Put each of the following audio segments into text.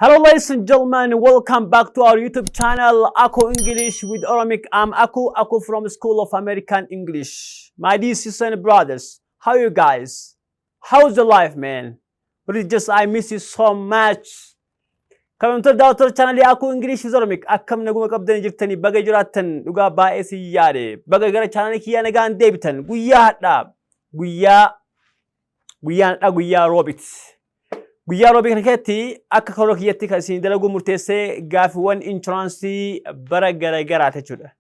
Hello, ladies and gentlemen, welcome back to our YouTube channel, Aku English with Oromic. I'm Aku, Aku from School of American English. My dear sisters and brothers, how are you guys? How's the life, man? Really just I miss you so much. Kabajamtoota daawwattoota chaanalii Aku English with Oromic, akkam naguma qabdanii jirtanii? Baga jiraattan. Dhugaa baay'ee si yaade. Baga gara chaanalii kiyyaa nagaan deebitan. Guyyaa hadhaa guyyaa guyyaan hadhaa guyyaa roobiti. Guyyaa roobii kana keessatti akka karoora kiyyatti kan isin dalaguu murteessee gaaffiiwwan entrance bara garagaraati jechuudha.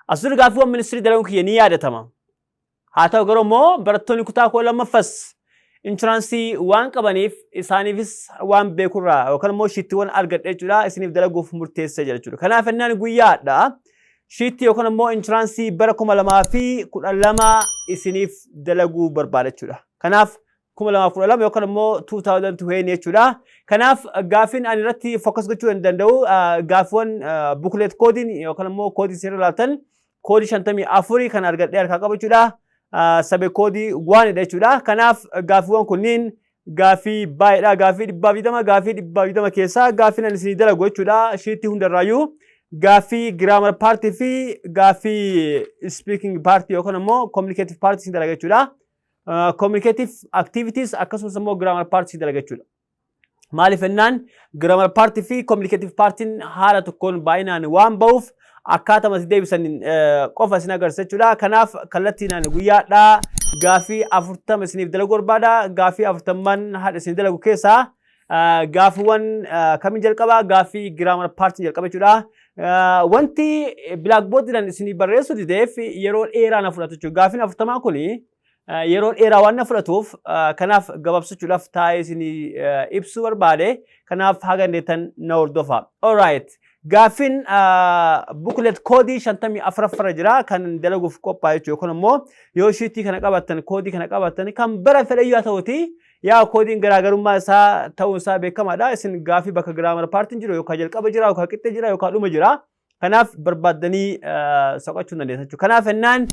As dura gaaffiiwwan ministirii dalaguun kiyya ni yaadatama. Haa ta'u garuu immoo barattoonni kutaa 12ffaas entrance waan qabaniif isaaniifis waan beekurraa yookaan immoo sheetiiwwan argadhe jechuudha isiniif dalaguuf murteessee jira jechuudha. Kanaaf ennaan guyyaadha. Sheetii yookaan immoo entrance bara 2012 isiniif dalaguu barbaada jechuudha. Kanaaf 2012 yookaan immoo 2020 jechuudha. Kanaaf gaaffiin ani irratti focus gochuu hin danda'u gaaffiiwwan booklet koodiin yookaan immoo koodii isin ilaaltan koodii 54 kan argadhee harkaa qabu jechuudha. Sabe koodii waanidha jechuudha. Kanaaf gaaffiiwwan kunniin gaaffii baay'eedha. Gaaffii 120, gaaffii 120 keessaa gaaffiin ani isinii dalagu jechuudha. Sheetii hundarraayyuu gaaffii grammar partii fi gaaffii speaking partii yookaan immoo communicative partii isin dalaga jechuudha. Communicative activities akkasumas immoo grammar partii dalaga jechuudha. Maaliif jennaan grammar partii fi communicative partiin haala tokkoon baay'inaan waan ba'uuf akkaataa itti deebisan qofa isin agarsiisa jechuudha. Kanaaf kallattiinaan guyyaadhaa gaaffii 40 isiniif dalagu barbaada. Gaaffii 40n haadha isin dalagu keessaa gaaffiiwwan kamiin jalqaba? Gaaffii grammar partii jalqaba jechuudha. Wanti blackboardiidhaan isinii barreessuu dideef yeroo dheeraa na fudhatu jechuudha. Gaaffiin 40n kuni yeroo dheeraa waan na fudhatuuf kanaaf gabaabsachuudhaaf taa'ee isinii ibsuu barbaade. Kanaaf haga dandeettan na hordofa. Alright. Gaaffiin booklet koodii 54ffarra jira kan dalaguuf qophaa'e jechuudha. Yookaan immoo yoo sheetii kana qabattan, koodii kana qabattan, kan bara fedhayyuu haa ta'uti yaa koodiin garaagarummaa isaa ta'uun isaa beekamaadha. Isin gaaffii bakka grammar partiin jiru yookaan jalqaba jira yookaan qixxee jira yookaan dhuma jira. Kanaaf barbaaddanii soqachuu dandeessu jechuudha. Kanaaf ennaan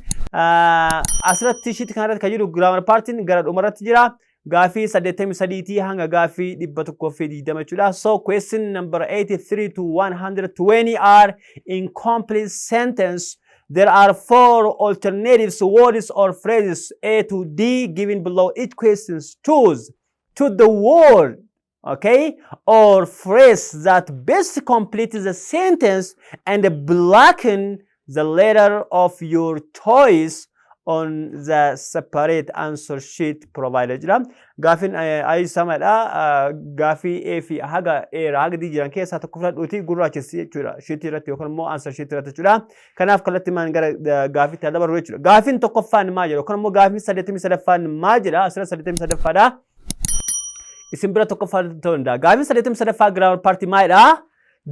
asirratti sheetii kanarratti kan jiru grammar partiin gara dhumarratti jira. Gaaffii 83 hanga gaaffii 120 jechuudha. So question number 83 to 120 are incomplete sentence. There are four alternatives, words or phrases A to D given below each question. Choose to the word, okay, or phrase that best completes the sentence and blacken the letter of your choice on the separate answer sheet provided jedha. Gaaffiin ayisamadha. Gaaffii A fi haga A haga D jiran keessaa tokko filadhuuti gurraachessi jechuudha. Sheetii irratti yookaan immoo answer sheet irratti jechuudha. Kanaaf kallattii maan gara gaaffiitti dabarru jechuudha. Gaaffiin tokkoffaan maal jedha? Yookaan immoo gaaffiin 83ffaan maal jedha? Asirra 83ffaadha. Isin bira tokkoffaa ta'uu danda'a. Gaaffiin 83ffaa grammar partii maalidha?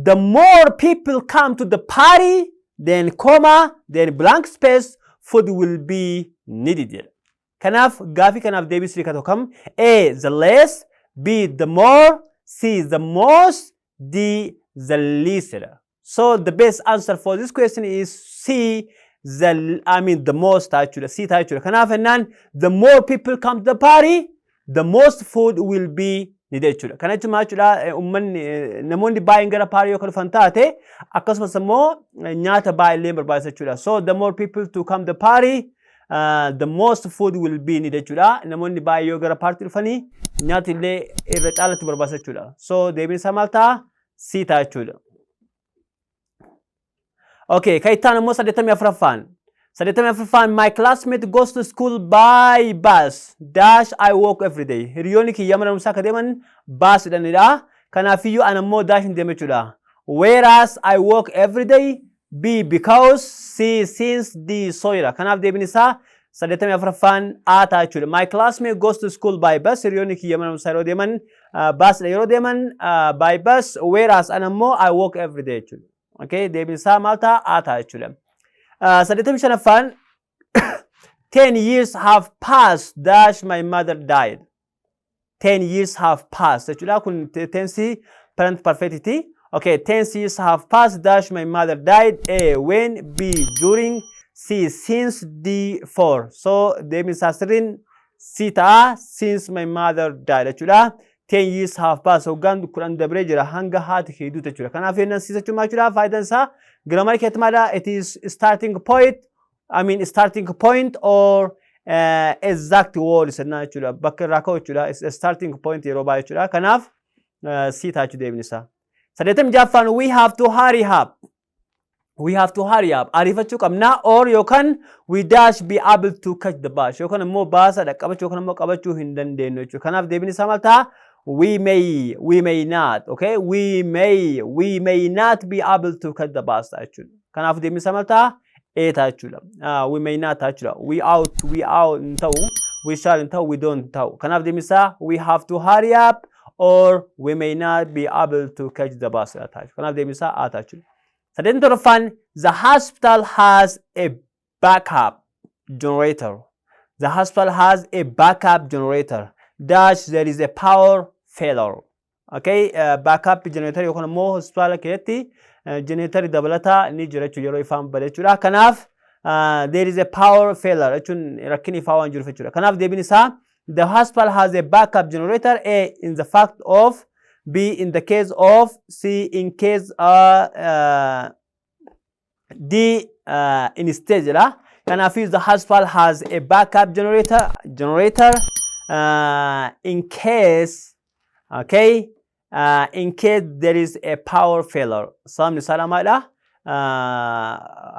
The more people come to the party, then comma, then blank space, food will be needed jedha. Kanaaf gaafii kanaaf deebii sirrii kan ta'u kam? A. The less, B. The more, C. The most, D. The least jedha. So the best answer for this question is C. The, I mean, the most ta'a jechuudha. C ta'a jechuudha. Kanaaf jennaan the more people come to the party, the most food will be needed jechuudha. Kana jechuun maal jechuudha? Uummanni, namoonni baay'een gara party yoo kan dhufan taate akkasumas immoo nyaata baay'ee barbaachisa jechuudha. So the more people to come the party, the most food will be needed jechuudha. Namoonni baay'ee yoo gara party dhufanii nyaati illee irra caalatti barbaachisa jechuudha. So deebiin isaa maal ta'a? C ta'a jechuudha. Okay, kan itti aanu immoo 84ffaan. 84ffaan, my classmate goes to school by bus dash I walk every day. Hiriyoonni kiyya mana barumsaa akka deeman busidhanidha. Kanaafiyyuu ana immoo dash hin deema jechuudha. Whereas I walk every day, B because, C since, D so jedha. Kanaaf deebiin isaa 84ffaan A ta'a jechuudha. My classmate goes to school by bus. Hiriyoonni kiyya mana barumsaa yeroo deeman busidha yeroo deeman by bus, whereas ana immoo I walk every day jechuudha. Okay, deebiin isaa maal ta'a? A ta'a jechuudha. 85ffaan, 10 years have passed dash my mother died. 10 years have passed jechuudha. Kun tense present perfectiti. Okay, 10 years have passed dash my mother died. A when, B during, C since, D for. So deebiin isaa sirriin C ta'a, since my mother died jechuudha. 10 years have passed, waggaan 10 dabree jira hanga haati kee duute jechuudha. Kanaaf jennaan since jechuun maal jechuudha? Faayidaan isaa grammar keessatti maadha? It is starting point, I mean, starting point or exact word jennaan jechuudha. Bakka irraa ka'u jechuudha. It's a starting point yeroo baay'ee jechuudha. Kanaaf C ta'a jechuudha deebiin isaa. 86ffaan, we have to hurry up. We have to hurry up. Ariifachuu qabna or yookaan we dash be able to catch the bus. Yookaan immoo baasa dhaqqabachuu yookaan immoo qabachuu hin dandeenyu jechuudha. Kanaaf deebiin isaa maal ta'a? We may not, okay? We may not be able to catch the bus ta'a jechuudha. Kanaaf deebiin isaa maal ta'a? A ta'a jechuudha. We may not ta'a jechuudha. We out hin ta'u, we shall hin ta'u, we don't hin ta'u. Kanaaf deebiin isaa we have to hurry up or we may not be able to catch the bus ta'a jechuudha. Kanaaf deebiin isaa A ta'a jechuudha. 87ffaan, the hospital has a backup generator. The hospital has a backup generator. Dash there is a power failure. Okay, backup generator yookaan immoo hospitaala keessatti generator dabalataa ni jira jechuudha yeroo ifaan bade jechuudha. Kanaaf there is a power failure jechuun rakkinni ifaa waan jiruuf jechuudha. Kanaaf deebiin isaa the hospital has a backup generator, A, in the fact of, B, in the case of, C, in case, D, instead jedha. Kanaafuu the hospital has a backup generator in case, okay, in case there is a power failure. Sababni isaa lamaadha.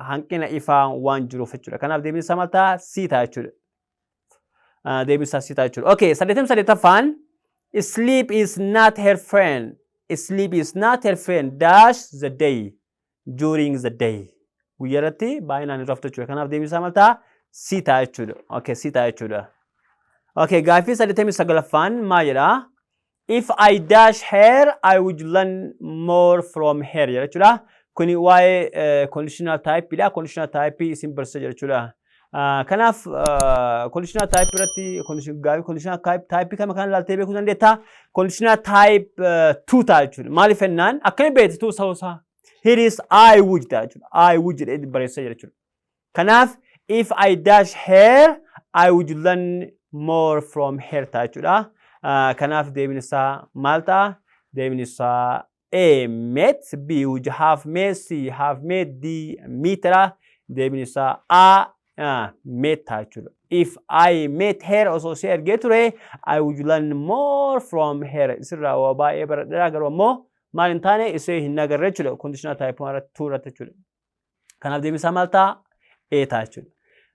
Hanqina ifaa waan jiruuf jechuudha. Kanaaf deebiin isaa maal ta'a? C ta'a jechuudha. Deebiin isaa C ta'a jechuudha. Okay, 88ffaan, sleep is not her friend. Sleep is not her friend dash the day, during the day. Guyyaa irratti baay'inaan hin raftu jechuudha. Kanaaf deebiin isaa maal ta'a? C ta'a jechuudha. Okay, C ta'a jechuudha. Okay, gaaffii 89ffaan maal jedhaa? If I dash her, I would learn more from her jedha jechuudha. Kuni waa'ee conditional type dha. Conditional type isin barsiisa jira jechuudha. Kanaaf conditional type irratti gaaffii conditional type kama kan ilaaltee beekuu dandeetta. Conditional type 2 ta'a jechuudha. Maaliif jennaan akkami beekti 2 ta'uu isaa? Here is I would ta'a jechuudha. I would jedhee barreessaa jira jechuudha. Kanaaf if I dash her, I would learn more from her ta'a jechuudha. Kanaaf deebiin isaa maal ta'a? Deebiin isaa A, met, B, would have met, C, have met, D, meet dha. Deebiin isaa A, met ta'a jechuudha. If I met her, osoo ishee argee ture, I would learn more from her. Isirraa waa baay'ee baradheera, garuu ammoo maal hin taane, ishee hin agarre jechuudha. Conditional type 1 irratti, 2 irratti jechuudha. Kanaaf deebiin isaa maal ta'a? A ta'a jechuudha.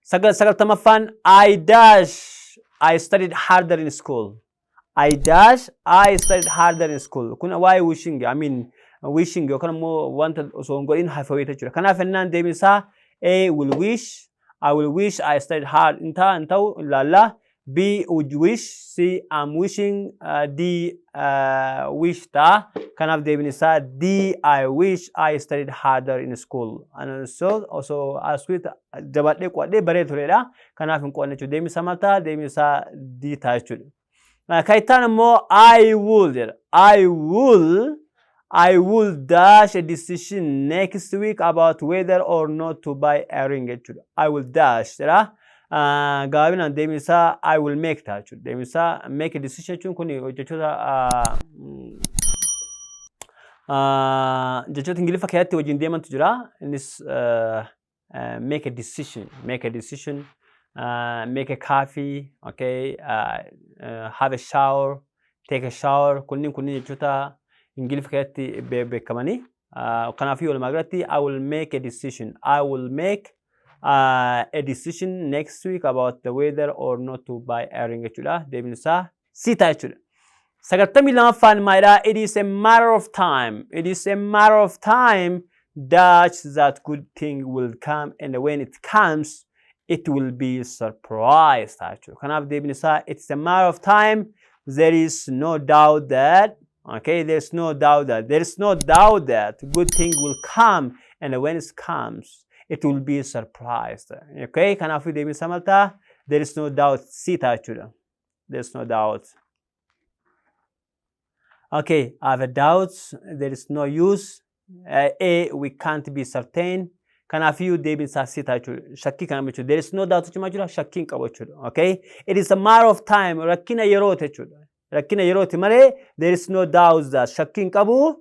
90ffaan, I dash I studied harder in school. I dash I studied harder in school. Kun waa'ee wishing, I mean, wishing yookaan immoo wanta osoo hin godhin hafe wayii jechuudha. Kanaaf ennaan deebiin isaa A, will wish, I will wish I studied hard hin ta'a, hin ta'u ilaalla. B, would wish, C, I'm wishing, D, wish ta'a. Kanaaf deebiin isaa D, I wish I studied harder in school. So osoo askuutti jabaadhee qo'adhee baree turedha. Kanaaf hin qo'anne jechuudha. Deebiin isaa maal ta'a? Deebiin isaa D ta'a jechuudha. Kan itti aanu immoo I will jedha. I will dash a decision next week about whether or not to buy a ring jechuudha. I will dash jedha. Gabaabinaan deebiin isaa I will make ta'a jechuudha. Deebiin isaa make a decision jechuun kun jechoota Ingiliffa keessatti wajjin deemantu jira. Innis make a decision, make a decision, make a coffee, okay, have a shower, take a shower. Kunniin jechoota Ingiliffa keessatti beekamanii. Kanaafuu walumaa galatti I will make a decision. I will make a decision next week about the whether or not to buy a ring jechuudha. Deebiin isaa C ta'a jechuudha. 92ffaan maalidha? It is a matter of time. It is a matter of time that that good thing will come, and when it comes it will be surprise ta'a jechuudha. Kanaaf deebiin isaa it's a matter of time. There is no doubt that, okay, there is no doubt that good thing will come, and when it comes it will be surprised. Okay, kanaafuu deebiin isaa maal ta'a? There is no doubt, C ta'a jechuudha. There is no doubt. Okay, I have a doubt. There is no use. A, we can't be certain. Kanaafiyyuu deebiin isaa C ta'a jechuudha. Shakkii kana jechuudha. There is no doubt jechuun maal jechuudha? Shakkii hin qabu jechuudha. Okay? It is a matter of time. Rakkina yerooti jechuudha. Rakkina yerooti malee, there is no doubt that, shakkii hin qabu,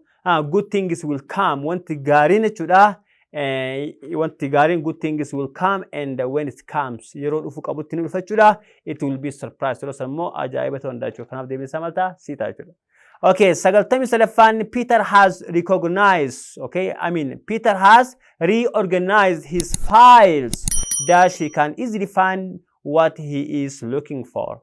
good things will come, wanti gaariin jechuudha. Wanti gaariin, good things will come, and when it comes, yeroo dhufu qabutti ni dhufa jechuudha. It will be surprise, yeroo san immoo ajaa'iba ta'uu danda'a jechuudha. Kanaaf deebiin isaa maal ta'a? C ta'a jechuudha. Okay, 93ffaann, Peter has recognized, okay, I mean, Peter has reorganized his files dash he can easily find what he is looking for.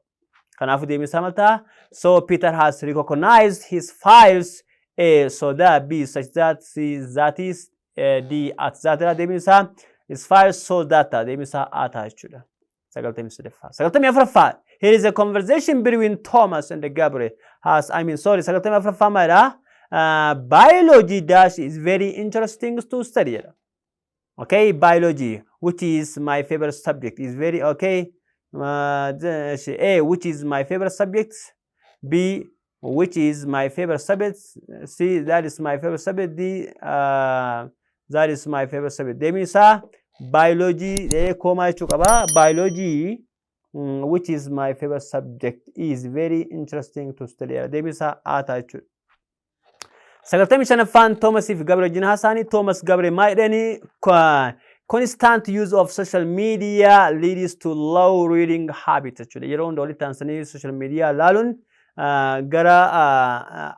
Kanaafuu deebiin isaa maal ta'a? So Peter has recognized his files, A, so that, B, such that, C, that is, D, at that dha. Deebiin isaa his files so that ta'a. Deebiin isaa A ta'a jechuudha. 93ffaa. 94ffaa. Here is a conversation between Thomas and Gabriel. Has, I mean, sorry, 94ffaa maalidha? Biology dash is very interesting to study jedha. Okay, biology, which is my favorite subject, is very okay. A, which is my favorite subject. B, which is my favorite subject. C, that is my favorite subject. D, that is my favorite subject. Deebiin isaa biology comma jechuu qaba. Biology, which is my favorite subject, is very interesting to study. Deebiin isaa A ta'a jechuudha. 95ffaan, Thomas fi Gabriel wajjin haasa'anii, Thomas Gabriel maal jedhanii? Constant use of social media leads to low reading habit jechuudha. Yeroo hunda walitti aansanii social media laaluun gara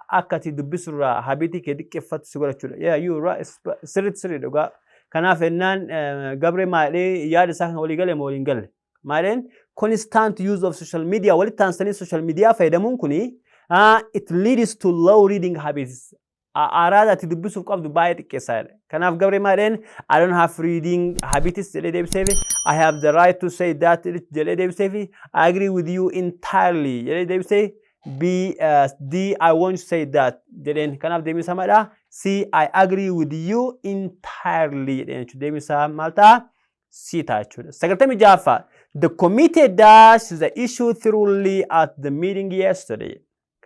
akka ati dubbisurraa habitii kee xiqqeeffattu si godha jechuudha. Yeah, you right. Sirriitti sirrii dhugaa. Kanaaf ennaan Gabriel maal jedhee, yaada isaa kan walii gale moo waliin galle? Maal jedheen? Constant use of social media, walitti aansanii social media fayyadamuun kuni, it leads to low reading habits. Araada ati dubbisuuf qabdu baay'ee xiqqeessaa jedhe. Kanaaf Gabree maal jedheen? I don't have reading habits jedhee deebiseefi, I have the right to say that jedhee deebiseefi, I agree with you entirely jedhee deebisee, B, D, I won't say that jedheen. Kanaaf deebiin isaa maalidha? C, I agree with you entirely jedheen jechuudha. Deebiin isaa maal ta'a? C ta'a jechuudha. 96ffaa. The committee dash the issue thoroughly at the meeting yesterday.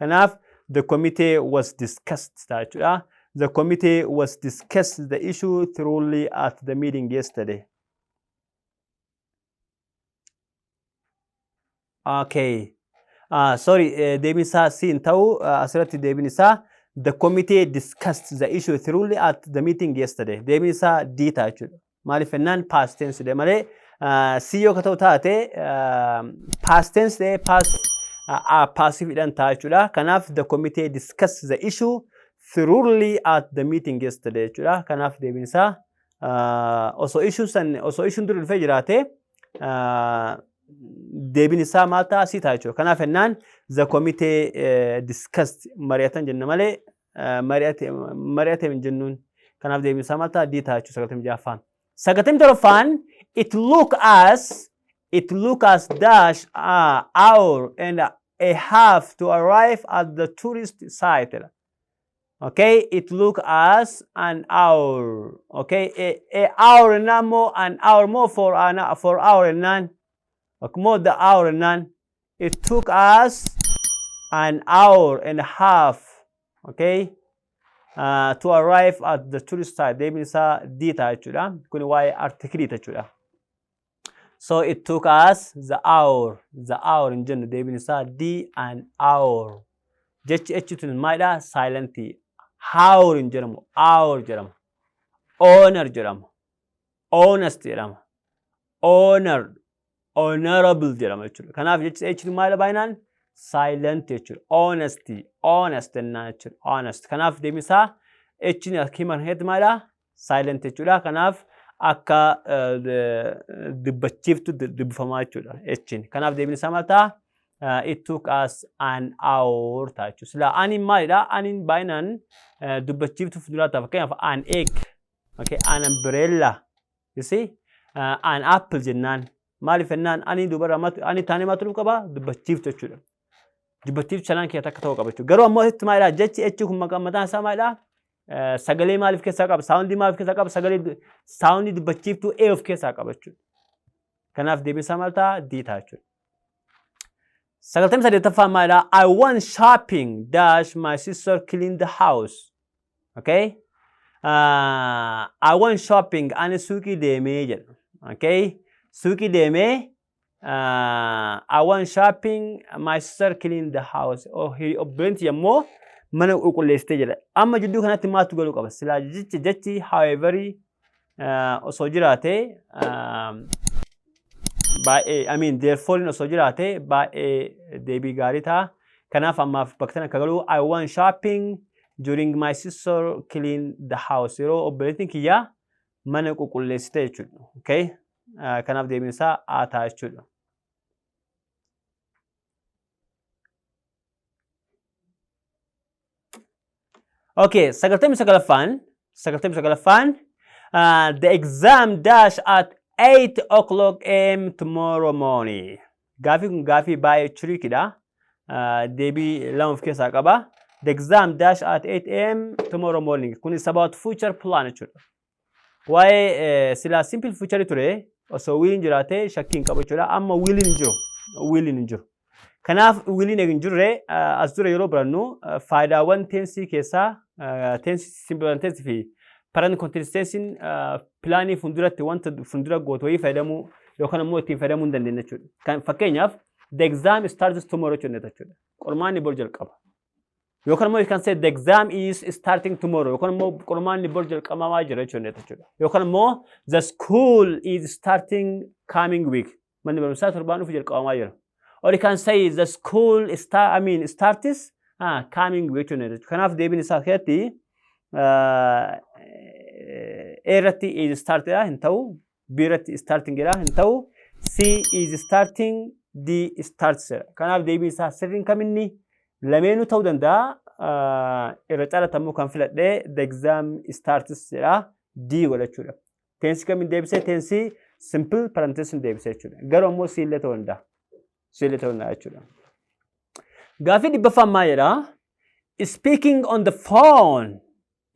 Kanaaf the committee was discussed ta'a jechuudha. The committee was discussed the issue thoroughly at the meeting yesterday. Okay. Sorry, deebiin isaa C hin ta'u. Asirratti deebiin isaa the committee discussed the issue thoroughly at the meeting yesterday. Deebiin isaa D ta'a jechuudha. Maaliif jennaan past tense dha malee, C yoo ka ta'u taate past tense ta'ee past passive dhaan ta'a jechuudha. Kanaaf the committee discussed the issue thoroughly at the meeting yesterday jechuudha. Kanaaf deebiin isaa osoo issue san osoo issue dura dhufee jiraate, deebiin isaa maal ta'a? C ta'a jechuudha. Kanaaf jennaan the committee discussed, mari'atan jenna malee mari'ate hin jennuun. Kanaaf deebiin isaa maal ta'a? D ta'a jechuudha 96ffaan. 97ffaan, it look us dash hour and a half to arrive at the tourist site. Okay, it look us an hour. Okay, a hour and more, an hour more for an for hour and none. More the hour and none. It took us an hour and a half. Okay, to arrive at the tourist site. Deebiin isaa D ta'a jechuudha. Kuni waa'ee artikilii jechuudha. So it took us the hour. The hour hin jennu, deebiin isaa D, an hour. Jechi H tun maalidha? Silent. Hour hin jedhamu. Hour jedhama. Honor jedhama. Honest jedhama. Honor. Honorable jedhama jechuudha. Kanaaf jechi H tun maalidha baay'inaan? Silent jechuudha. Honesty. Honest jennaan jechuudha. Honest. Kanaaf deebiin isaa H himan heetti maalidha? Silent jechuudha. Kanaaf akka dubbachiiftu dubbifamaa jechuudha H'n. Kanaaf deebiin isaa maal ta'a? It took us an hour ta'a jechuudha. Sila aniin maalidha? Aniin baay'inaan dubbachiiftuu fuulduraa ta'a. Fakkeenyaaf an egg, okay, an umbrella, you see, an apple jennaan. Maaliif jennaan ani dubarra ani taanee maaltu dhufu qaba? Dubbachiiftu jechuudha. Dubbachiiftu sanaan keessatti akka ta'uu qaba jechuudha. Garuu ammoo asitti maalidha? Jechi H kun mataan isaa maalidha? Sagalee maaliif keessaa qaba? Soundii maaliif keessaa qaba? Sagalee soundii dubbachiiftuu A of keessaa qaba jechuudha. Kanaaf deebiin isaa maal ta'a? D ta'a jechuudha. 98ffaan maalidha? I went shopping dash my sister clean the house. Okay? I went shopping, ani suuqii deemee jedha. Okay? Suuqii deemee, I went shopping, my sister cleaned the house. Oh, obboleettiin immoo mana qulqulleessitee jedha. Amma jidduu kanatti maaltu galuu qaba? Silaa jechi however osoo jiraate baay'ee, I mean, therefore osoo jiraate baay'ee deebii gaarii ta'a. Kanaaf ammaaf bakka tana akka galu I went shopping during my sister clean the house. Yeroo obboleettiin kiyyaa mana qulqulleessite jechuudha. Okay? Kanaaf deebiin isaa A ta'a jechuudha. Okay, 99ffaan, the exam dash at 8 o'clock am tomorrow morning. Gaafii kun gaafii baay'ee trickydha. Deebii lama of keessaa qaba. The exam dash at 8 am tomorrow morning. Kun is about future plan jechuudha. Waa'ee silaa simple future ture osoo williin jiraate shakkii hin qabu jechuudha. Amma williin hin jiru. Williin hin jiru. Kanaaf williin hin jirre as dura yeroo barannu faayidaawwan tensii keessaa tensii simple tensii fi present continuous tensiin planii fuulduratti wanta fuuldura gootu wayii fayyadamuu yookaan immoo ittiin fayyadamuu hin dandeenye jechuudha. Kan fakkeenyaaf the exam starts tomorrow jechuudha. Qormaanni bor jalqaba. Yookaan immoo you can say the exam is starting tomorrow yookaan immoo qormaanni bor jalqabamaa jira jechuudha. Yookaan immoo the school is starting coming week. Manni barumsaa torbaan dhufu jalqabamaa jira. Or you can say the school start, I mean, starts coming week jechuudha. Kanaaf deebiin isaa keessatti A irratti is started hin ta'u, B irratti starting jedha hin ta'u, C is starting, D starts jedha. Kanaaf deebiin isaa sirriin kaminni lameenuu ta'uu danda'a. Irra caalatti ammoo kan filadhee the exam starts jedha, D godha jechuudha. Tensii kamiin deebisee? Tensii simple present tense deebisee jechuudha. Garuu ammoo C illee ta'uu danda'a. C illee ta'uu danda'a jechuudha. Gaaffii 100ffaan maal jedhaa? Speaking on the phone,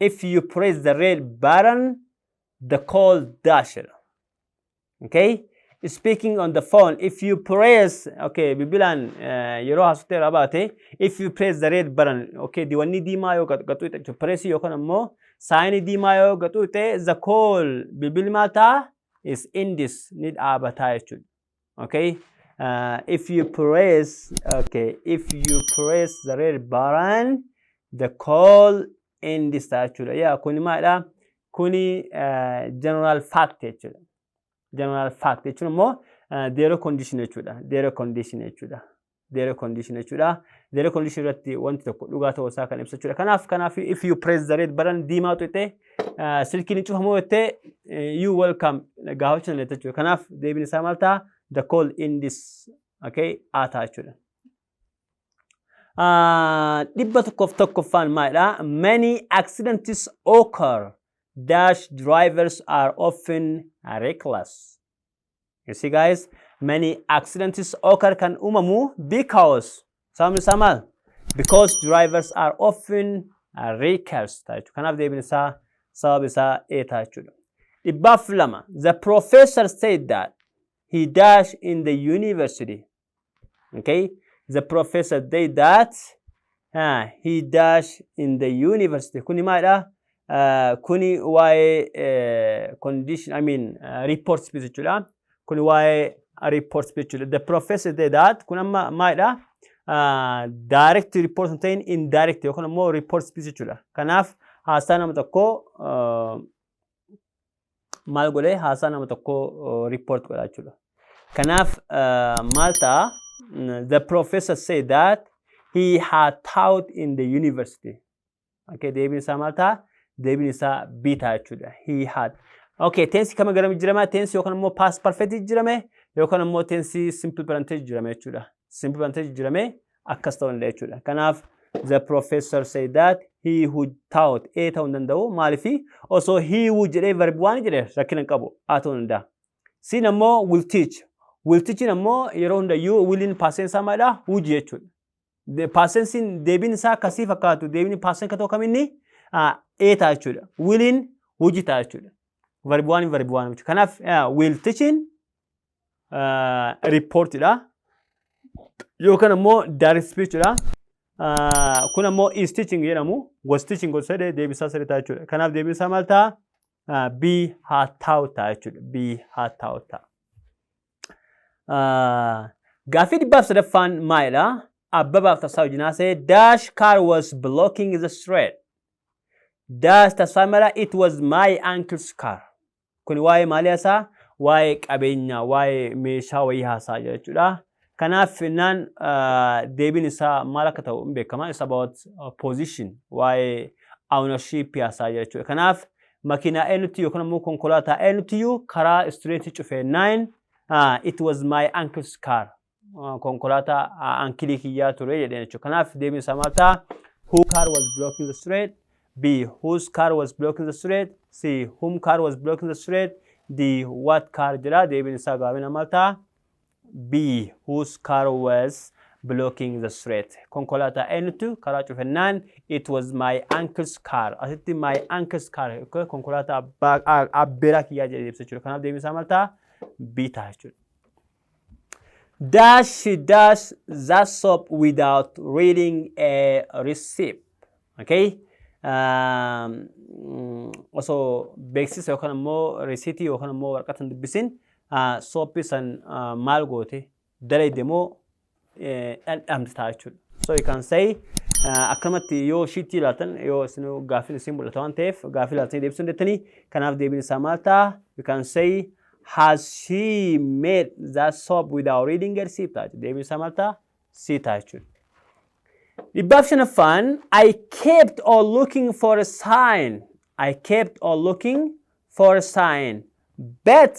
if you press the red button, the call dash jedha. Okay? Speaking on the phone, if you press, okay, bilbilaan yeroo haasofte irraa baate, if you press the red button, okay, diwanni diimaa yoo gaxuuxe, pressii yookaan ammoo signii diimaa yoo gaxuuxe, the call, bilbilli maal ta'a? Is ends, ni dhaabataa jechuudha. Okay? If you press, okay, if you press the red button, the call ends ta'a jechuudha. Yaa kuni maalidha? Kuni general fact jechuudha. General fact jechuun immoo zero condition jechuudha. Zero condition jechuudha. Zero condition jechuudha. Zero condition irratti wanti tokko dhugaa ta'uu isaa kan ibsu jechuudha. Kanaaf if you press the red button, diimaa tuqxe, silkiin hin cufamu jettee you welcome gaafachuu dandeetta jechuudha. Kanaaf deebiin isaa maal ta'a? The call ends, okay, A ta'a jechuudha. 101ffaan maalidha? Many accidents occur dash drivers are often reckless. You see, guys, many accidents occur, kan uumamu, because, sababni isaa maal? Because drivers are often reckless ta'a jechuudha. Kanaaf deebiin isaa sababa isaa A ta'a jechuudha. 102, the professor said that he dash in the university. Okay, the professor said that he dash in the university. Kuni maalidha? Kuni waa'ee condition, I mean, report speech jechuudha. Kuni waa'ee report speech jechuudha. The professor said that, kun amma maalidha? Direct report hin ta'in, indirect yookaan immoo report speech jechuudha. Kanaaf haasaa nama tokkoo maal godhee haasaa nama tokkoo report godha jechuudha. Kanaaf maal ta'a? The professor said that he had taught in the university. Okay, deebiin isaa maal ta'a? Deebiin isaa B ta'a jechuudha. He had. Okay, tensii kama gara jijjiirama? Tensii yookaan immoo past perfect jijjiirame yookaan immoo tensii simple present jijjiirame jechuudha. Simple present jijjiirame akkas ta'uu danda'a jechuudha. Kanaaf the professor said that he who taught A ta'uu hin danda'u. Maaliif? Osoo he who jedhee verb waan jedhe rakkina hin qabu, A ta'uu danda'a. C'n ammoo will teach. Will teaching ammoo yeroo hundayyuu williin past tense isaa maalidha? Would jechuudha. Past tensiin deebiin isaa akkasii fakkaatu, deebiin past tense ta'uu kaminni A ta'a jechuudha. Williin would ta'a jechuudha. Verb one, verb one jechuudha. Kanaaf will teaching reportidha. Yookaan ammoo direct speechidha. Kun ammoo is teaching jedhamu, was teaching gosa jedhee deebisaa sirrii ta'a jechuudha. Kanaaf deebiin isaa maal ta'a? B haa ta'u ta'a jechuudha. B haa ta'u ta'a. Gaaffii 103ffaan maalidha? Abbabaaf Tasfaa wajjin haasa'e. Dash car was blocking the street. Dash Tasfaa mala, it was my uncle's car. Kun waa'ee maalii haasaa? Waa'ee qabeenyaa, waa'ee meeshaa wayii haasaa jira jechuudha. Kanaaf naan deebiin isaa maal akka ta'u hin beekama. It's about position, waa'ee ownership haasaa jira jechuudha. Kanaaf makiinaa eenyutti yookaan immoo konkolaataa eenyuttiyyuu karaa street cufee nine, it was my uncle's car. Konkolaataa uncle kiyyaa ture jedheen jechuudha. Kanaaf deebiin isaa maal ta'a? Who car was blocking the street? B. Whose car was blocking the street? C. Whom car was blocking the street? D. What car jedha. Deebiin isaa gabaabina maal ta'a? B. Whose car was blocking the street? Konkolaataa eenyutu karaa cufennaan, it was my uncle's car. Asitti my uncle's car konkolaataa abbeeraa kiyyaa jedhee ibsa jechuudha. Kanaaf deebiin isaa maal ta'a? B ta'a jechuudha. Dash she dash that soap without reading a receipt. Okay? Osoo beeksisa yookaan immoo risiitii yookaan immoo waraqata hin dubbisin soap san maal goote, dalayde moo dhandhamte ta'a jechuudha. So you can say, akkanumatti yoo sheet ilaaltan, yoo isin gaaffiin isin mul'ata waan ta'eef, gaaffii ilaaltanii deebisuu dandeettanii. Kanaaf deebiin isaa maal ta'a? You can say, has she made that soap without reading a receipt ta'a. Deebiin isaa maal ta'a? C ta'a jechuudha. 105ffaan, I kept on looking for a sign. I kept on looking for a sign. But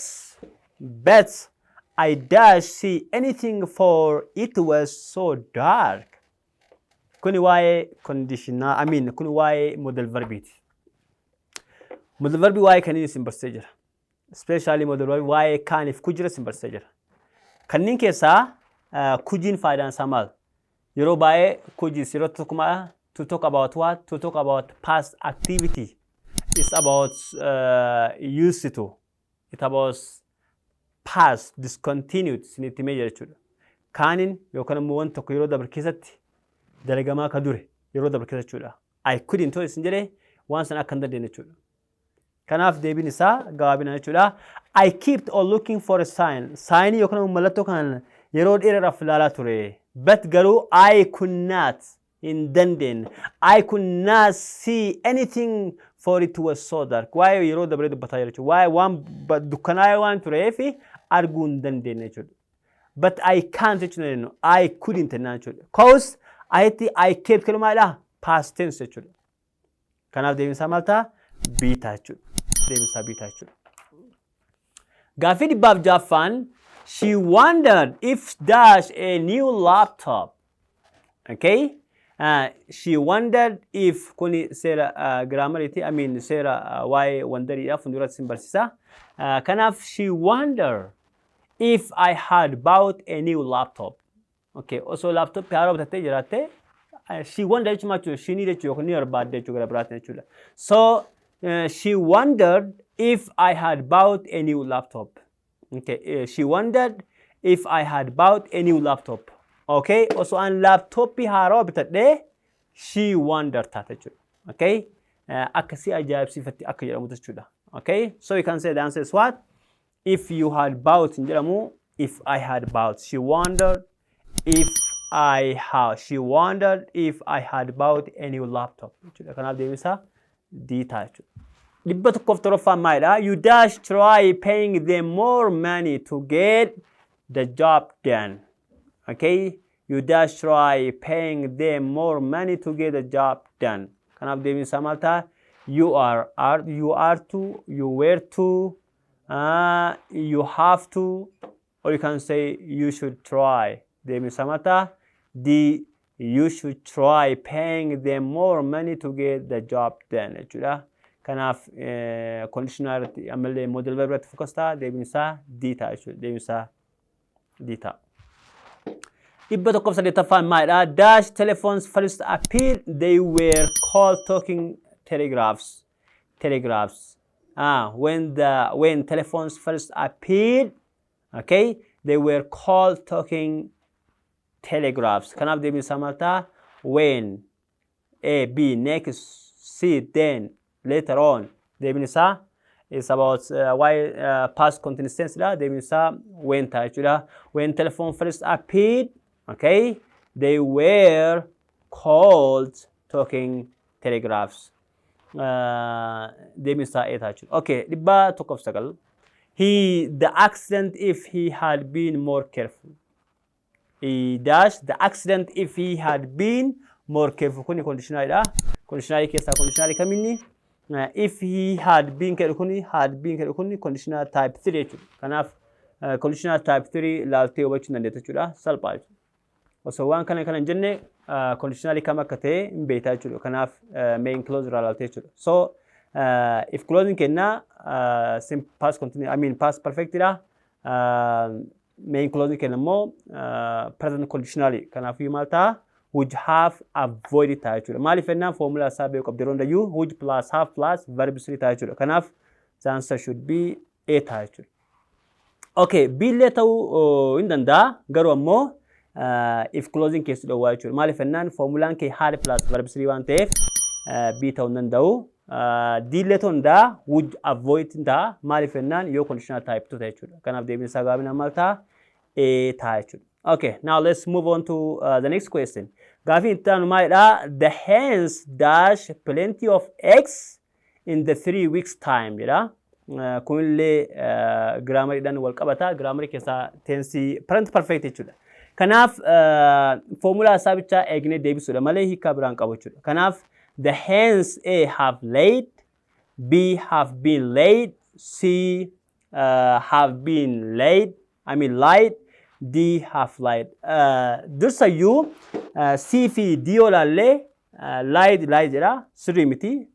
I dash see anything for it was so dark. Kuni waa'ee conditional, I mean, kuni waa'ee modal verbiiti. Modal verbii waa'ee kaniin isin barsiisee jira. Especially modal verbii waa'ee caniif could jira isin barsiisee jira. Kanneen keessaa couldiin faayidaan isaa maal? Yeroo baay'ee couldiis yeroo tokkuma to talk about what? To talk about past activity. It's about used to. It's about past discontinued isinitti himee jira jechuudha. Caniin yookaan immoo wanti tokko yeroo dabre keessatti dalagamaa ka dure, yeroo dabre keessa jechuudha. I couldn't ta'u isin jedhee waan sana akka hin dandeenye jechuudha. Kanaaf deebiin isaa gabaabina jechuudha. I kept on looking for a sign. Signii yookaan immoo mallattoo kana yeroo dheeraadhaaf ilaalaa ture. But garuu I could not, hin dandeenye. I could not see anything for it was so dark. Waa'ee yeroo dabree dubbataa jira jechuudha. Waa'ee waan dukkanaa'ee waan tureef arguu hin dandeenye jechuudha. But I can't jechuudha jennu. I couldn't jennaan jechuudha. Cause ayitti I kept kalumaadha past tense jechuudha. Kanaaf deebiin isaa maal ta'a? B ta'a jechuudha. Deebiin isaa B ta'a jechuudha. Gaaffii 106ffaan, she wondered if dash a new laptop. Okay? She wondered if, kuni seera grammariiti, I mean, seera waa'ee wonderiidha, fuulduratti isin barsiisa. Kanaaf she wondered if I had bought a new laptop. Okay, osoo laptop haaraa bitattee jiraatte, she wondered jechuun maal jechuudha? She need jechuudha yookaan ni barbaadde jechuudha gara biraatiin jechuudha. So she wondered if I had bought a new laptop. Okay, she wondered if I had bought a new laptop. Okay, osoo an laptopii haaraa bitadhee she wondered taate jechuudha. Okay, akkasii ajaa'ibsiifatti akka jedhamu jechuudha. Okay, so you can say the answer is what? If you had bought hin jedhamu, if I had bought. She wondered if I have. She wondered if I had bought a new laptop jechuudha. Kanaaf deebisaa D ta'a jechuudha. 107ffaan maalidha? You dash try paying them more money to get the job done. Okay? You dash try paying them more money to get the job done. Kanaaf deebiin isaa maal ta'a? You are, you are to, you were to, you have to, or you can say you should try. Deebiin isaa maal ta'a? D. You should try paying them more money to get the job done jechuudha. Kanaaf conditional irratti ammallee modal verb irratti focus ta'a. Deebiin isaa D ta'a jechuudha. Deebiin isaa D ta'a. 108ffaan maalidha? Dash telephones first appeared, they were called talking telegraphs. Telegraphs. Ah, when telephones first appeared, okay, they were called talking telegraphs. Kanaaf deebiin isaa maal ta'a? When, A, B, next, C, then, later on. Deebiin isaa It's about waa'ee past continuous tense dha. Deebiin isaa when ta'a jechuudha. When telephone first appeared, okay, they were called talking telegraphs. Deebiin isaa A ta'a jechuudha. Okay, 109. He the accident if he had been more careful. He dash the accident if he had been more careful. Kuni conditionalidha. Conditionalii keessaa conditionalii kaminni? If he had been jedhu kuni, had been jedhu kuni conditional type 3 jechuudha. Kanaaf conditional type 3 ilaaltee hubachuu dandeetta jechuudha. Salphaa jechuudha. Osoo waan kana kana hin jenne conditionalii kam akka ta'e hin beektaa jechuudha. Kanaaf main clause irraa ilaaltee jechuudha. So if clause kennaa past continue, I mean past perfect dha. Main clause kenna immoo present conditionally. Kanaafuu maal ta'a? Would have avoided ta'a jechuudha. Maaliif jennaan formula isaa beeku qabdi yeroo hundayyuu would plus have plus verb 3 ta'a jechuudha. Kanaaf the answer should be A ta'a jechuudha. Okay, B illee ta'uu hin danda'a, garuu ammoo if clause keessi dhowwaa jechuudha. Maaliif jennaan formulaan kee had plus verb 3 waan ta'eef B ta'uu hin danda'u. D illee ta'uu danda'a, would avoid ta'a. Maaliif jennaan yoo conditional type 2 ta'e jechuudha. Kanaaf deebiin isaa gabaabinaan maal ta'a? A ta'a jechuudha. Okay, now let's move on to the next question. Gaafiin itti aanu maalidha? The hens dash plenty of eggs in the 3 weeks time jedha. Kunillee grammariidhaan wal qabata. Grammarii keessaa tensii present perfect jechuudha. Kanaaf formulaa isaa bichaa eegnee deebisuudha malee hiikaa biraan qabu jechuudha. Kanaaf the hens A have laid, B have been laid, C have been laid, I mean lied, D have lied. Dursayyuu C fi D yoo ilaallee lied lied jedha, sirrii miti.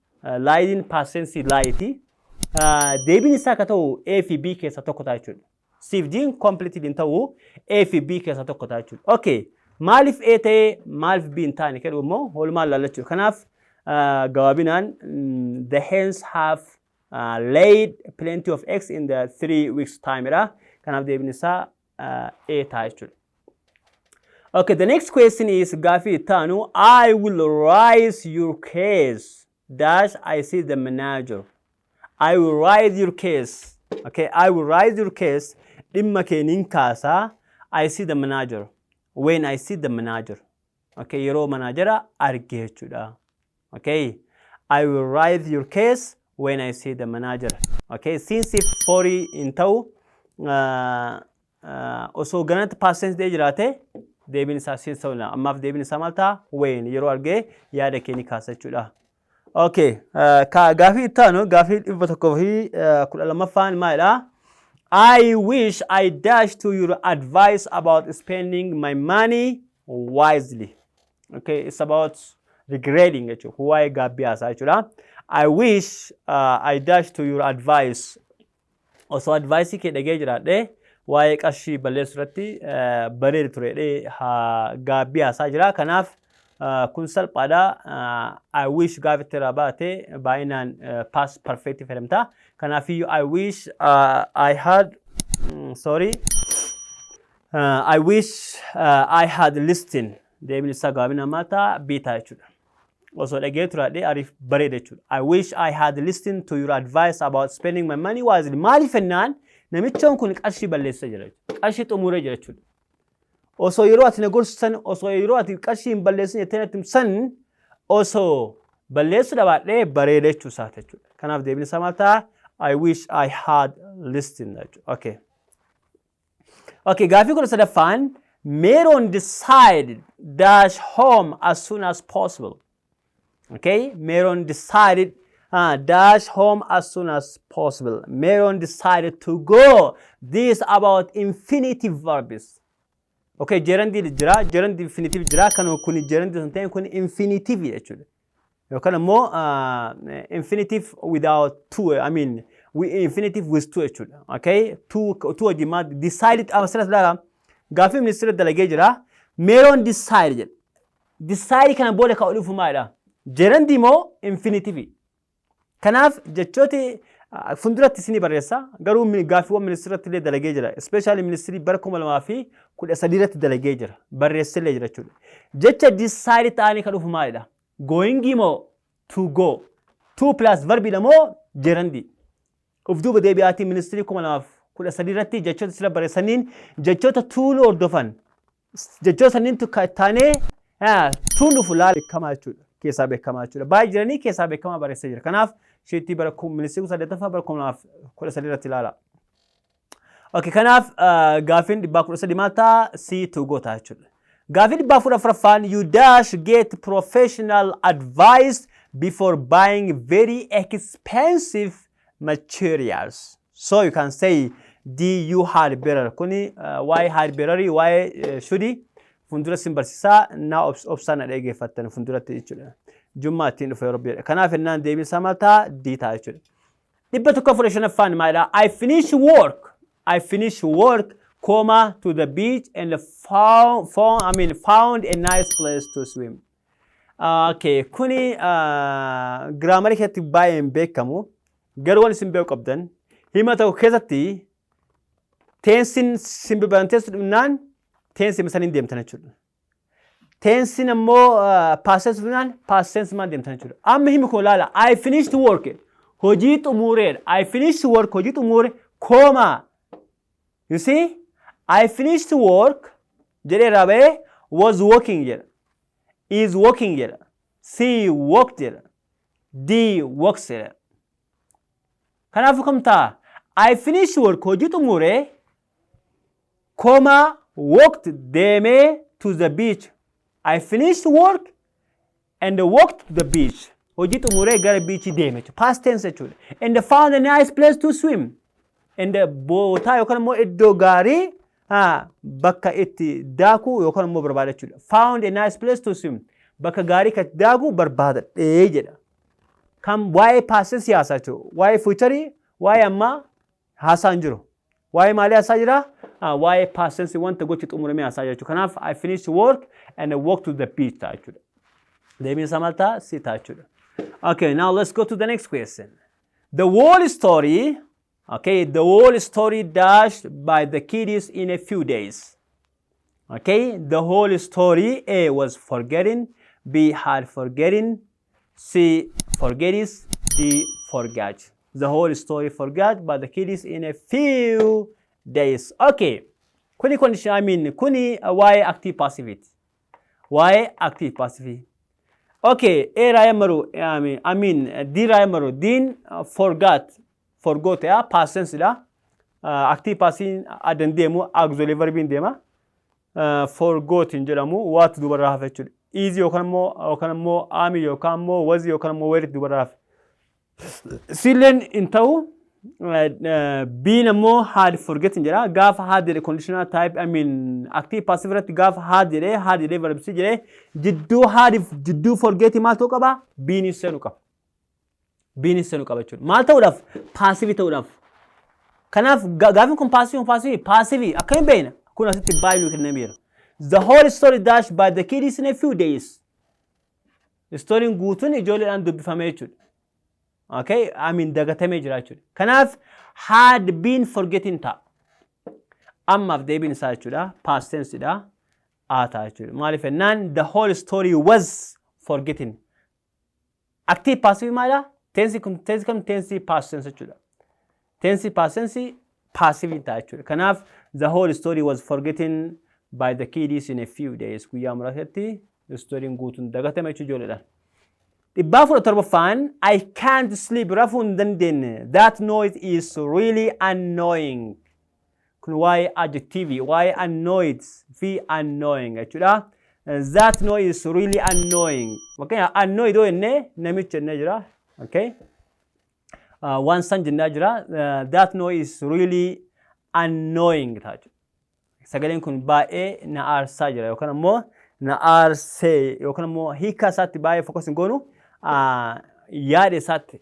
Liediin past tense lie'ti. Deebiin isaa akka ta'u A fi B keessaa tokko ta'a jechuudha. C fi D'n completely hin ta'u, A fi B keessaa tokko ta'a jechuudha. Okay. Maaliif A ta'ee maaliif B hin taane jedhu immoo walumaan ilaalla jechuudha. Kanaaf gabaabinaan the hens have laid plenty of eggs in the 3 weeks time dha. Kanaaf deebiin isaa A ta'a jechuudha. Okay, the next question is gaafii itti aanu, I will raise your case dash I see the manager. I will raise your case. Okay, I will raise your case. Dhimma kee nin kaasaa. I see the manager. When I see the manager. Okay, yeroo manaajera arge jechuudha. Okay, I will raise your case when I see the manager. Okay, since if for hin ta'u, osoo ganatti past tense ta'ee jiraate deebiin isaa since ta'uu danda'a. Ammaaf deebiin isaa maal ta'a? When yeroo argee yaada kee ni kaasa jechuudha. Okay, gaafii itti aanu, gaafii 112ffaan maalidha? I wish I dash to your advice about spending my money wisely. Okay, it's about regretting jechuudha. Waa'ee gaabbii haasaa jechuudha. I wish I dash to your advice. Osoo advice kee dhagee jiraadhee waa'ee qarshii balleessuu irratti bareeda ture jedhee gaabbii haasaa jira. Kanaaf kun salphaadha. I wish gaafa itti irraa baate baay'inaan past perfect fayyadamta. Kanaafiyyuu I wish I had, sorry, I wish I had listened. Deebiin isaa gabaabinaan maal ta'a? B ta'a jechuudha. Osoo dhagee turaadhee ariif bareeda jechuudha. I wish I had listened to your advice about spending my money wisely. Maaliif jennaan namichoon kun qarshii balleessaa jira jechuudha. Qarshii xumuree jira jechuudha. Osoo yeroo ati na gorsisan, osoo yeroo ati qarshii hin balleessin jettee natti san osoo balleessuu dhabaadhee bareeda jechuu isaati jechuudha. Kanaaf deebiin isaa maal ta'a? I wish I had listened jechuudha. Okay. Okay, gaafii 13ffaan, Meron decided dash home as soon as possible. Okay, Meron decided dash home as soon as possible. Meron decided to go. This about infinitive verbs. Okay, gerund jira, gerund infinitive jira. Kan kun gerund hin ta'in, kun infinitive jechuudha. Yookaan immoo infinitive without to, I mean infinitive with to jechuudha. Okay, to wajjin maal decided asirratti ilaala. Gaaffii ministeera dalagee jira. Meron decide jedha. Decide kana booda kan dhufu maalidha? Gerund moo infinitive? Kanaaf jechooti fuulduratti isinii barreessa. Garuu gaaffiiwwan ministeeratti illee dalagee jira. Especially ministeerii bara 2013 irratti dalagee jira. Barreessillee jira jechuudha. Jecha decide ta'anii kan dhufu maalidha? Going moo to go? To plus verbiidha moo gerund? Uf duuba deebi'aatii ministirii 2013 irratti jechoota sila barreessaniin jechoota to'n hordofan. Jechoota sanniin taanee to'n dhufu laala beekamaa jechuudha. Keessaa beekamaa jechuudha. Baay'ee jiranii keessaa beekamaa barreessee jira. Kanaaf sheetii bara ministirii saddeettaffaa bara 2013 irratti ilaala. Okay, kanaaf gaaffiin 113 maal ta'a? C, to go ta'a jechuudha. Gaaffii 114ffaan, you dash get professional advice before buying very expensive materials. So you can say D, you had better. Kuni waa'ee had better, waa'ee should fuuldura sin barsiisaa naa obsaan na dhaggeeffattan fuulduratti jechuudha. Jummaa ittiin dhufe yeroo jedha. Kanaaf ennaan deebiin isaa maal ta'a? D ta'a jechuudha. 115ffaan maalidha? I finish work. I finish work, comma, to the beach and found, I mean, found a nice place to swim. Okay, kuni grammarii keessatti baay'ee hin beekamu. Garuu waan isin beeku qabdan, hima tokko keessatti tenseiin simple present tense dhufnaan tense saniin deemtan jechuudha. Tenseiin ammoo past tense dhufnaan past tense maan deemtan jechuudha. Amma himi kun ilaala. I finished work. Hojii xumureedha. I finished work, hojii xumure, comma. You see? I finished work jedhee irraa bahee was working jedha. Is working jedha. C, worked jedha. D, works jedha. Kanaafuu kam ta'a? I finished work, hojii xumuree, comma, walked, deemee, to the beach. I finished work and walked to the beach. Hojii xumuree gara beachii deeme jechuudha. Past tense jechuudha. And found a nice place to swim. And bootaa yookaan immoo iddoo gaarii bakka itti daakuu yookaan immoo barbaada jechuudha. Found a nice place to swim. Bakka gaarii kan itti daakuu barbaadadhee jedha. Kan waa'ee past tense haasaa jechuudha. Waa'ee futureii, waa'ee ammaa haasaa hin jiru. Waa'ee maalii haasaa jira? Waa'ee past tense, wanta gochi xumuramee haasaa jechuudha. Kanaaf I finished work and I walked to the beach ta'a jechuudha. Deebiin isaa maal ta'a? C ta'a jechuudha. Okay, now let's go to the next question. The whole story, okay, the whole story dashed by the kiddies in a few days. Okay, the whole story, A, was forgetting, B, had forgetting, C, forgets, D, forgot. The whole story forgot by the kiddies in a few days. Okay, kuni condition, I mean, kuni waa'ee active passive. Waa'ee active passive. Okay, A raaya maru, I mean, D raaya maru, D'n forgot, forgot ya, past tense dha. Active passive adan deemu, auxiliary verbiin deema. Forgot hin jedhamu, waatu dubarraa hafe jechuudha. Is yookaan immoo am yookaan immoo was yookaan immoo were dubarraa hafe. C'lleen hin ta'u. B'n ammoo had forgotten jedha. Gaafa had jedhe conditional type, I mean, active passive irratti gaafa had jedhee verb C jedhee, jidduu had jidduu forget maal ta'uu qaba? Been seenuu qaba. Been seenuu qaba jechuudha. Maal ta'uudhaaf? Passive ta'uudhaaf. Kanaaf gaafin kun passive akkamiin beekna? Kun asitti baay'ee nuu kennameera. The whole story dashed by the kids in a few days. Storyin guutuun ijoolleedhaan dubbifame jechuudha. Okay, I mean, dagatamee jira jechuudha. Kanaaf had been forgetting ta'a. Ammaaf deebiin isaa jechuudha. Past tense dha. A ta'a jechuudha. Maaliif jennaan the whole story was forgetting. Active passive maalidha? Tense kun tense kam? Tense past tense jechuudha. Tense past tense passive ta'a jechuudha. Kanaaf the whole story was forgetting by the kiddies in a few days. Guyyaa muraasatti storyin guutuun dagatame jechuudha ijoolleedhaan. 117ffaan, I can't sleep, rafuu hin dandeenye. That noise is really annoying. Kun waa'ee adjective, waa'ee annoyed fi annoying jechuudha. That noise is really annoying. Fakkeenyaaf annoyed yoo jennee namicha jennee jira. Okay. Waan san jennaa jira. That noise is really annoying ta'a jechuudha. Sagaleen kun baay'ee na aarsaa jira yookaan immoo na aarsee yookaan immoo hiika isaatti baay'ee focus hin goonu, yaada isaatti.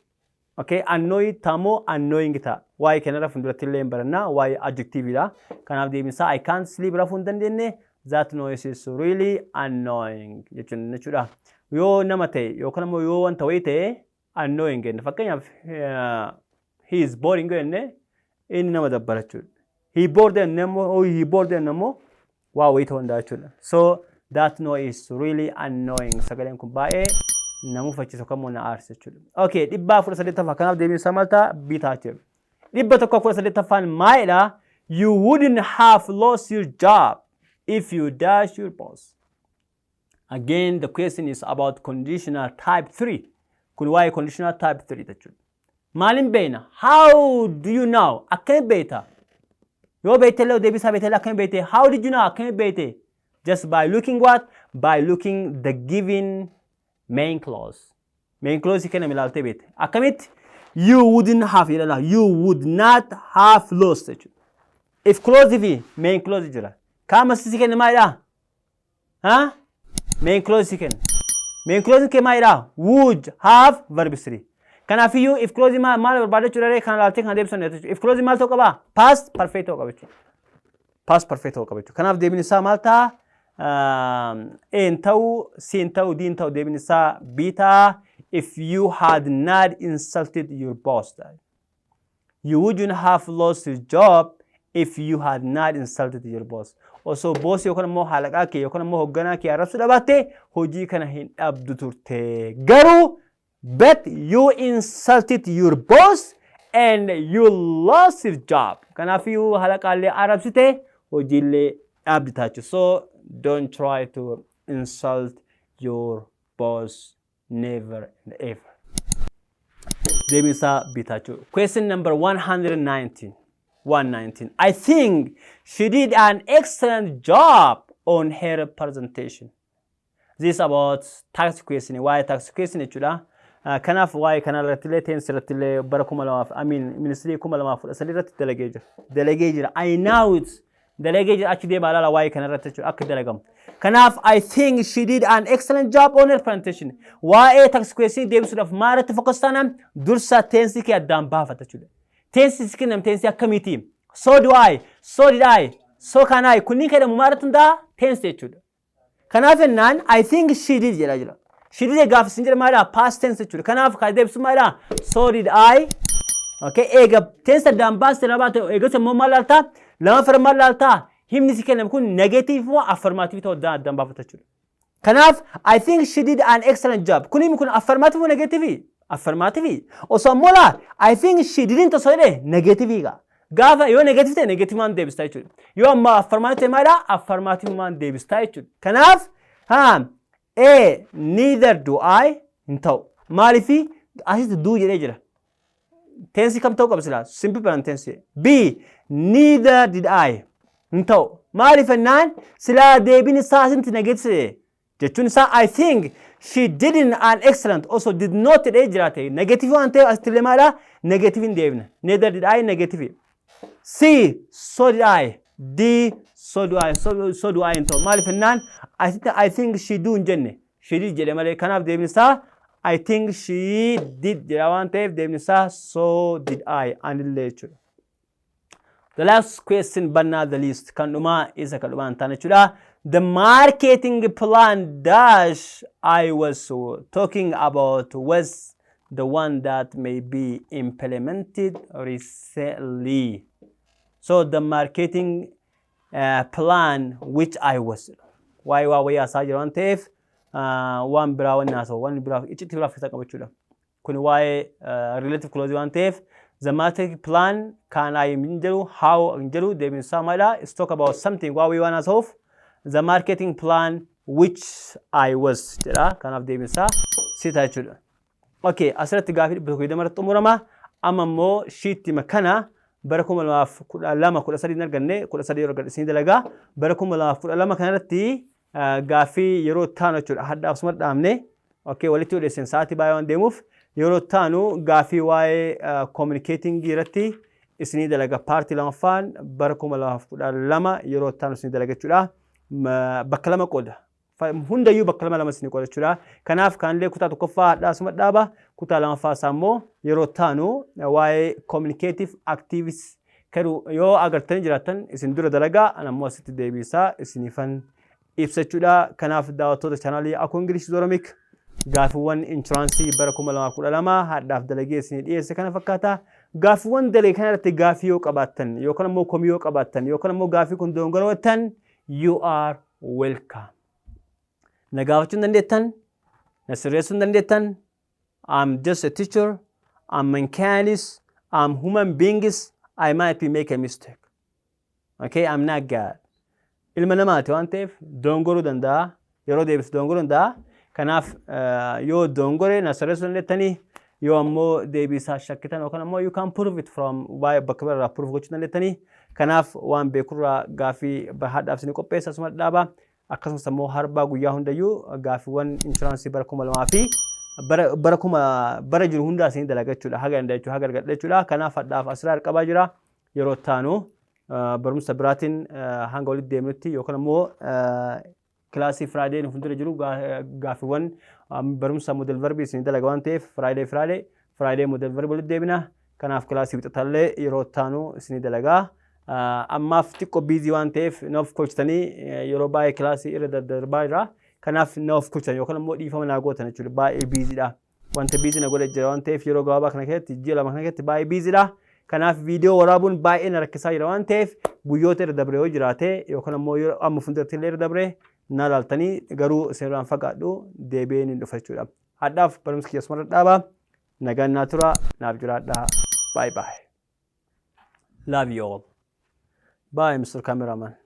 Okay, annoy ta'amoo annoying ta'a. Waa'ee kanarra fuulduratti illee hin barannaa, waa'ee adjectiveidha. Kanaaf deebiin isaa I can't sleep, rafuu hin dandeenye, that noise is really annoying jechuudha. Yoo nama ta'e yookaan immoo yoo wanta wayii ta'e annoying jenne. Fakkeenyaaf he is boring jenne, inni nama dabbara jechuudha. He bored jenne immoo, he bored jenne immoo waa wayii ta'uu danda'a jechuudha. So that noise is really annoying. Sagaleen kun baay'ee nama uffachiisa yookaan immoo na aarsa jechuudha. Okay, 118ffaa, kanaaf deebiin isaa maal ta'a? B ta'a jechuudha. 118ffaan maalidha? You wouldn't have lost your job if you dash your boss. Again, the question is about conditional type 3. Kun waa'ee conditional type 3 jechuudha. Maaliin beekna? How do you know? Akkamiin beekta? Yoo beekte illee, deebisaa beekte illee, akkamiin beekte? How did you know? Akkamiin beekte? Just by looking what? By looking the given main clause. Main clause kenname ilaaltee beekte. Akkamitti? You wouldn't have jedhala. You would not have lost jechuudha. If clause fi main clause jira. Qaama si kenne maalidha? Ha? Main clause si kenna. Main clause kee maalidha? Would have verb 3. Kanaafiyyuu if clause maal barbaada jechuudha? Kana ilaaltee kana deebisan jechuudha. If clause maal ta'uu qaba? Past perfect ta'uu qaba jechuudha. Past perfect ta'uu qaba jechuudha. Kanaaf deebiin isaa maal ta'a? A hin ta'u, C hin ta'u, D hin ta'u, deebiin isaa B ta'a. If you had not insulted your boss. You wouldn't have lost your job if you had not insulted your boss. Osoo boss yookaan immoo halaqaa kee yookaan immoo hoogganaa kee arrabsuu dhabaatte, hojii kana hin dhabdu turte. Garuu, but you insulted your boss and you lost your job. Kanaafiyyuu halaqaallee arrabsite, hojiillee dhabdi taachuu. So don't try to insult your boss, never and ever. Deebiin isaa B taachuu. Question number 119. 119. I think she did an excellent job on her presentation. This is about tag question. Waa'ee tag question jechuudha. Kanaaf waa'ee kana irratti illee, tense irratti illee, bara 2000, I mean, ministirii 2013 irratti dalagee jira. Dalagee jira. I know it. Dalagee jira, achi deemaa ilaala waa'ee kana irratti jechuudha akka dalagamu. Kanaaf I think she did an excellent job on her presentation. Waa'ee tag question deebisuudhaaf maal irratti focus taanaan, dursa tense kee addaan baafata jechuudha. Tense si kennam tense akkamiiti? So do I, so did I, so can I. Kunniin kennamu maal irratti hundaa'a? Tense jechuudha. Kanaaf jennaan I think she did jedhaa jira. She did gaafa isin jedha maalidha? Past tense jechuudha. Kanaaf kan deebisu maalidha? So did I. Okay, eega tense addaan baaste na baate, eegas immoo maal laaltaa? Lama fira maal laaltaa? Himni si kenname kun negative moo affirmative ta'uu addaan baafata jechuudha. Kanaaf I think she did an excellent job. Kun himni kun affirmative moo negative? Affirmative. Osoo ammoo laa I think she didn't osoo jedhee negative gaa. Gaafa yoo negative ta'e negative maan deebistaa jechuudha. Yoo ammoo affirmative ta'e maalidha? Affirmative maan deebistaa jechuudha. Kanaaf haa A, neither do I hin ta'u. Maaliifi? Asitti do jedhee jira. Tense kam ta'uu qaba silaa? Simple present tense. B, neither did I hin ta'u. Maaliif jennaan, silaa deebiin isaa asitti negative jechuun isaa I think she didn't an excellent osoo did not jedhee jiraate negative waan ta'eef asitti illee maalidha? Negative hin deebina. Neither did I negative. C, so did I. D, so do I. So do I hin ta'u. Maaliif jennaan, asitti I think she do hin jenne. She did jedhe malee. Kanaaf deebiin isaa I think she did jedha waan ta'eef deebiin isaa so did I anillee jechuudha. The last question but not the least, kan dhumaa isa kan dhumaa hin taane jechuudha. The marketing plan dash I was talking about was the one that may be implemented recently. So the marketing plan which I was, waa'ee waa wayii haasaa jira waan ta'eef, waan biraa wanni haasa'u waan biraa iccitti biraa of keessaa qaba jechuudha. Kun waa'ee relative clause waan ta'eef, the marketing plan kan I hin jedhu, how hin jedhu, deebiin isaa maalidha? Is talk about something, waa wayii waan haasa'uuf the marketing plan which I was jedha. Kanaaf deebiin isaa C ta'a jechuudha. Okay, asirratti gaafii 120 irratti xumurama. Amma immoo sheetima kana bara 2012, 13 hin arganne, 13 yeroo argadhe isinii dalagaa. Bara 2012 kanarratti gaaffii yeroo taanu jechuudha. Hadda asuma dhaabne, okay, walitti odeessin sa'aatii baay'ee waan deemuuf, yeroo taanu gaaffii waa'ee communicating irratti isinii dalaga. Part lamaffaan bara 2012 yeroo taanu isinii dalaga jechuudha. Bakka lama qooda. Hundayyuu bakka lama lama isinii qooda jechuudha. Kanaaf kaanillee kutaa tokkoffaa hadhaa asuma dhaaba. Kutaa lamaffaa isaa immoo yeroo taanu waa'ee communicative activities kadhu yoo agartanii jiraattan isin dura dalagaa, ana immoo asitti deebiisaa isiniifan ibsa jechuudha. Kanaaf daawwattoota chaanaalii Akuu English Oromic, gaaffiiwwan entrance bara 2012 hadhaaf dalagee isinii dhiyeesse kana fakkaata. Gaaffiiwwan dalee kana irratti gaaffii yoo qabaattan yookaan immoo komii yoo qabaattan yookaan immoo gaaffii kun dogongora jettan, you are welcome. Na gaafachuu hin dandeettan, na sirreessuu hin dandeettan. I'm just a teacher. I'm mechanic. I'm human beings. I might be make a mistake. Okay, I'm not God. Ilma namaati waan ta'eef dongoruu danda'a. Yeroo deebisu dongoruu danda'a. Kanaaf yoo dongore na sirreessuu dandeettanii, yoo ammoo deebisaa shakkitan yookaan ammoo you can prove it from waa'ee bakka biraa prove gochuu dandeettanii. Kanaaf waan beekurraa gaaffii hadhaaf isin qopheessa asuma dhaaba. Akkasumas ammoo harbaa guyyaa hundayyuu gaaffiiwwan entrance bara 2000 fi bara kuma bara jiru hundaa isin dalaga jechuudha. Haga danda'a jechuudha. Haga argadha jechuudha. Kanaaf hadhaaf asirraa qabaa jira. Yeroo taanu barumsa biraatiin hanga walitti deemnutti yookaan ammoo kilaasii Friday fuuldura jiru gaaffiiwwan barumsa modal verbii isin dalaga waan ta'eef Friday modal verbii walitti deebina. Kanaaf kilaasii wixatallee yeroo taanu isin dalagaa. Ammaaf xiqqoo busy waan ta'eef na of kolchitanii yeroo baay'ee kilaasii irra daddarbaa jira. Kanaaf na of kolchitan yookaan ammoo dhiifama naa gootan jechuudha. Baay'ee busydha. Wanta busy na godhe jira waan ta'eef yeroo gabaabaa kana keessatti, ji'a 2 kana keessatti baay'ee busydha. Kanaaf viidiyoo waraabuun baay'ee na rakkisaa jira waan ta'eef guyyoota irra dabre yoo jiraate yookaan ammoo yeroo amma fuulduratti illee irra dabre na laaltanii, garuu isinirraan fagaadhu, deebi'ee ni dhufa jechuudha. Hadhaaf barumsa kiyya asumarra dhaaba. Nagaan naa tura, naaf jiraadhaa. Bye bye. Love you all. Bye, Mr. Cameraman.